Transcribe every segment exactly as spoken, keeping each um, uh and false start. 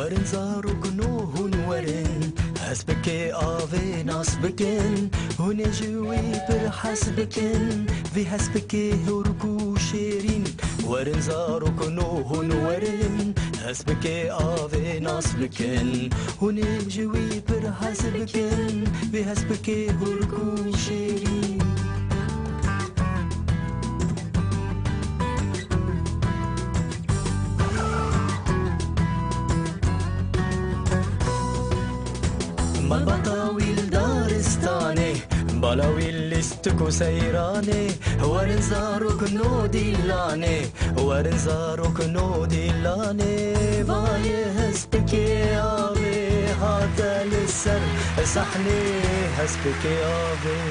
Werin zarokno hûn werin, hespikê avê nas bikin, hûn ê ji wî pir hez bikin, vî hespikê hûrk û şêrîn. Werin zarokno hûn werin, hespikê avê nas bikin, hûn ê ji wî pir hez bikin, vî hespikê hûrk û şêrîn. Malbata wî li daristanê, bala wî lîstik û seyranê, werin zarokno dîlanê, werin zarokno dîlanê, vayê hespikê avê hate li ser sahnê, hespikê avê.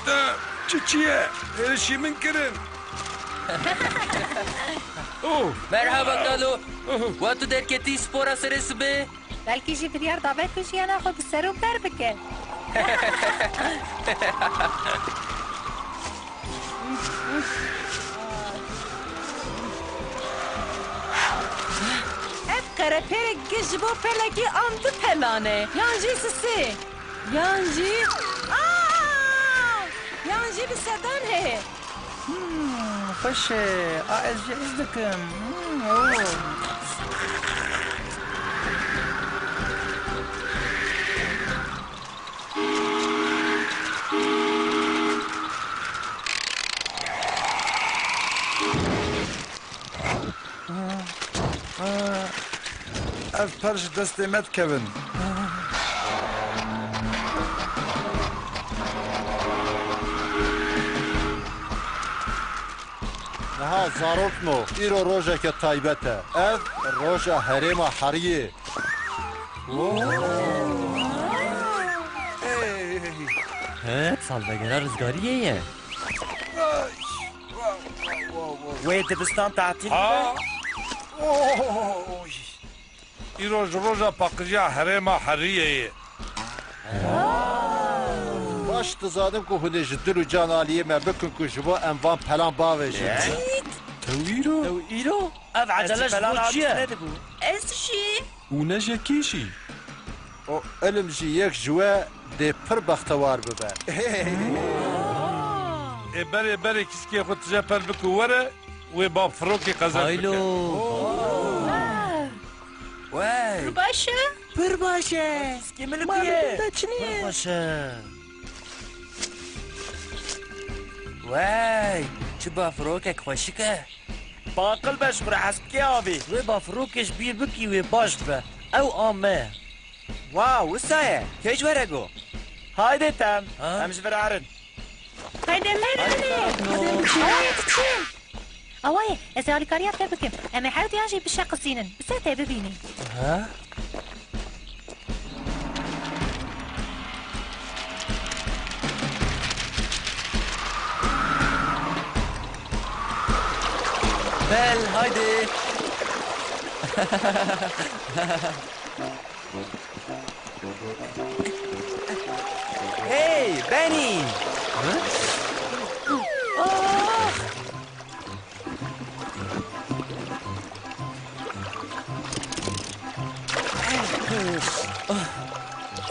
Te çi çi ye? Êrişî min kirin. Oh. Merhaba Kalo. Oh. Wa tu derketî spora serê sibê? Belkî jî biryar dabe ku jiyana xwe bi ser û per bike. Ev qerepêrek giş ji bo pelekî an du pelan e, yan jî sisê, yan jî, aa! Yan jî bi sedan heye. Hmm, xweş e. A, ez jî his dikim. Hmm, oh. Ev per ji destê me dikevin. Niha zarokno, îro rojeke taybet e. Ev roja herêma Heriyê. He, salvegera rizgariyê ye. Wê dibistan tatîl Ha? Oy. Îro ji roja paqijiya herêma Heriyê ye. Baş dizanim ku hûn ê ji dil û can aliyê me bikin ku ji bo em van pelan bavêjin. Tew îro? Ew îro? Ev ecele ji bo çi ye? Ez jî. Û ne ji kî jî? O ilim jî yek ji we dê pir bextewar bibe. Ê berê berê kîskê xwe tije per bike û were, wê bavfirokê qezenc bike. Haylo. Wey. Pir baş e? Pir baş e. Kîskê min li ku ye? Pir xweş e. Wey, çi bavfirokek xweşik e. Baqil be ji xwe re hespikê avê. Wê bavfirokê ji bîr bikî, wê baş dibe. Ew a me. Wow, wisa ye. Kê ji we re got? Hayde tem. Ha? Em ji vir herin. Hayde, lê, lê, lê. Hayde, biçin. Awa ye, ez ê alîkariya te bikim. Em ê hewdiyan jî bişeqisînin. Bi se tê bibînî. Ha? Bel, haydi. Hey, Benny!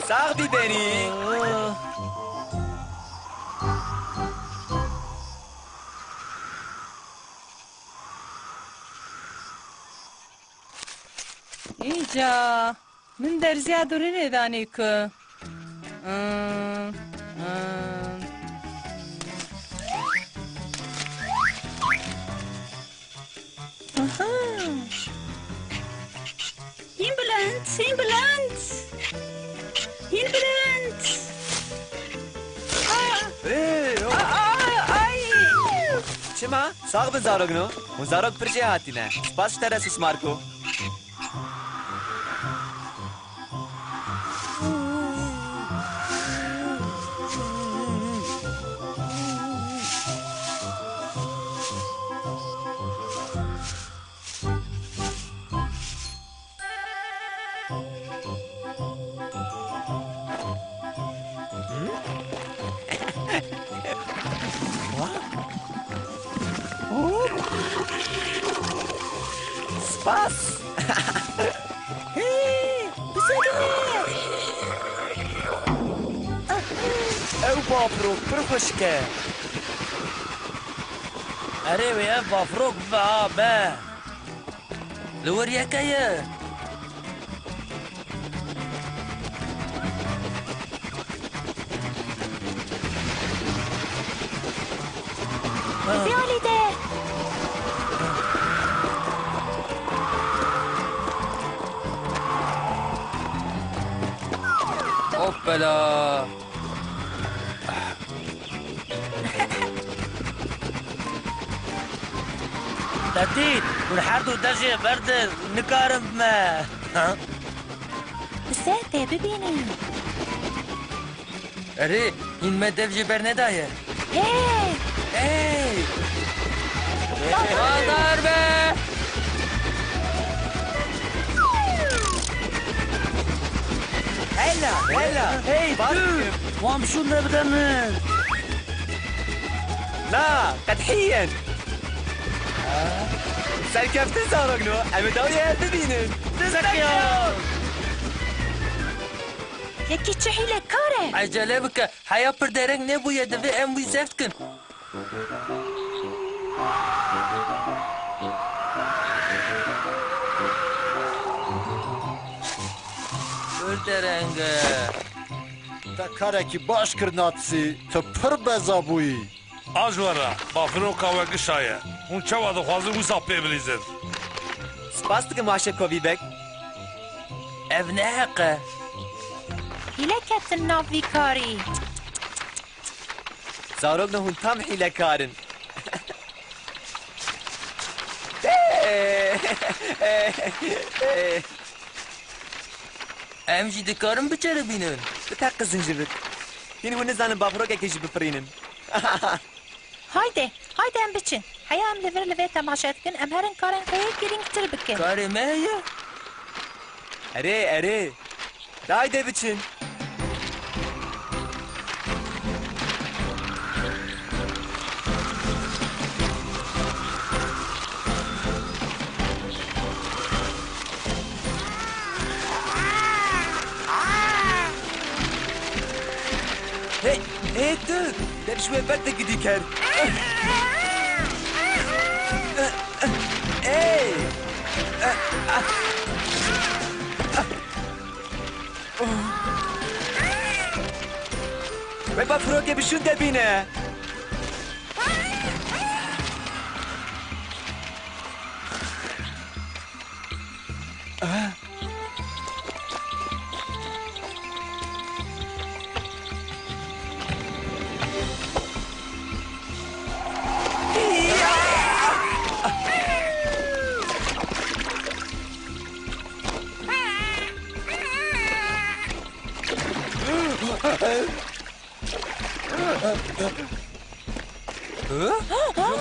Sax bî Benny. Îca. Min derziya durinê danî ku. Aha. Hîn bilind! Hîn bilind! Aa! Ê, o. Aa, aa, ay! Çima? Sax bin zarokno. Hûn zarok pir jêhatî ne. Spas ji te re Sus Marco. Spas. Hê, bisekine. Ew bafirok pir xweşik e. Erê wê ev bafirok bibe ha be. Li wir yeke ye. Vê alî de. Hoppala. Te dît, hûn her du dejê berdin, nikarim bime. Ha? Bi se tê bibînin. Erê, hîn me dev jê bernedaye. Hey! Hey! Baldar be! Hela, hela! Hey, dur! Wan bi şûn de bide min. Na, qethiyen! Serkeftin zarokno, em ê dawiyê hev bibînin. Dizdekiyan! Yekî çi hîlekar e! Ecele bike, heya pir dereng nebûye, divê em wî zeft kin. Pir dereng e. Te karekî baş kir, Natsî. Tu pir beza bûyî. A ji we re, bafiroka we gişa ye. Hûn çawa dixwazin wisa pê bilîzin? Spas dikim Aşe Kovî Beg. Ev ne heq e. Hîle ketin nav vî karî. Zarokno hûn tam hîlekar in. Em jî dikarin biceribînin. Biteqizin ji vir. Hîn hûn nizanin bafirokekê jî bifirînin. Hayde, hayde em biçin. Heya em li vir li vê temaşe dikin, em herin karên xwe yê girîngtir bikin. Karê me heye? Erê, erê. De hayde biçin. Hey, hey, tu! Dev ji we ber te gidî ker. Hey! Wek bafirokê bi şûn de bîne.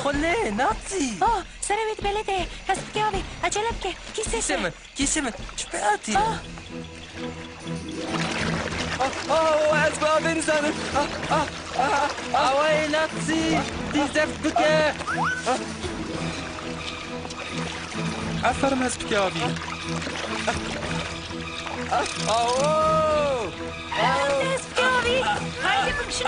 Xulê, Natsî! Ah, serê wê di belê de ye. Hest bike avê. Ecele bike. Kîsê Kîsê te. Min, kîsê min. Çi pê hatî? Ah. Ah, ah, ez bi avê nizanim. Ah, ah, ah, ah. Awayê Natsî, dî zeft bike. Aferin, ez bike avî. Ah, awo! Dest bike avî. Haydi bimşin.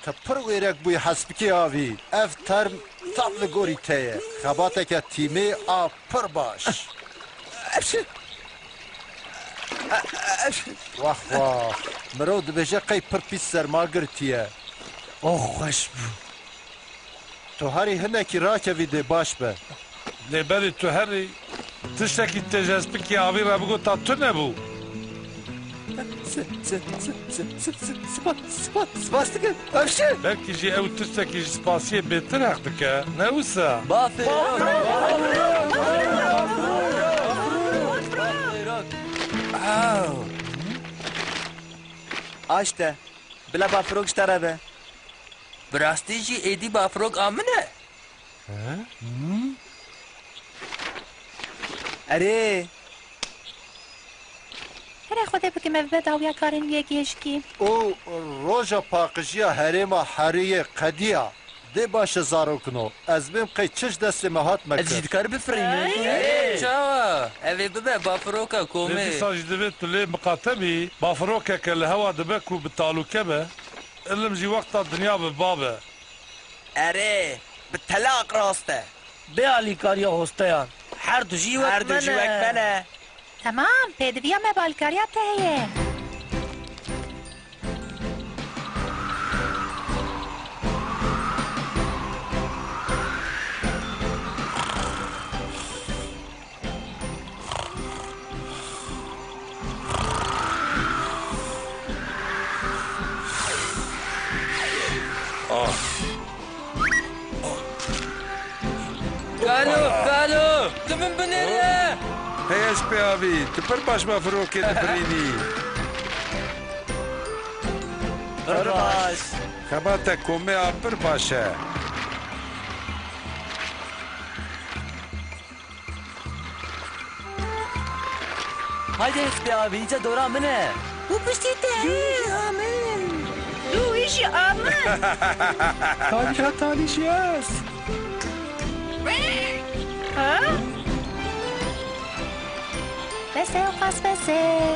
Te pir wêrek bûyî hespikê avî. Ev term tam li gorî te ye. Xebateke tîmê a pir baş. Wax wax. Mirov dibêje qey pir pîs serma girtiye. Oh, xweş bû. Tu herî hinekî rakevî dê baş be. Lê berî tu herî, tiştekî têjespikî avî re bigota tune bû. Spas, spas, spas dikim. Belkî jî ew tiştekî ji spasiyê bêtir heq dike, ne wisa? Bafê. Aw. Aşte. Bila bafirok ji te re be. Bi rastî jî êdî bafirok a min e? He? Erê. Here Xwedê bike me bibe dawiya karên wî yekê jikî. Û roja paqijiya herêma heriyê qediya. Dê baş e zarokino. Ez bêm qey çi ji destê me hat me kir. Ez jî dikar bifirînim. Çawa? Ev ê bibe bafiroka komê. Lê dîsa jî divê tu lê miqate bî. Bafirokeke li hewa dibe ku bi talûke be. Ilim jî wexta dinya bi ba be. Erê, bi telaq rast e. Bê alîkariya hosteyan. Her du jî wek me ne. Her du jî wek me ne. Temam, pêdiviya me bi alîkariya te heye. Ah. Kalo, kalo, tu min binêre! Hey hespê avî, tu pir baş bafirokê difirînî. Pir baş. Xebata komê a pir baş e. Haydi hespê avî, îca dora min e. Û piştî te. Dû jî a min. Dû jî a min. Talî ha talî jî ez. Ha? Bes e, qas bes e.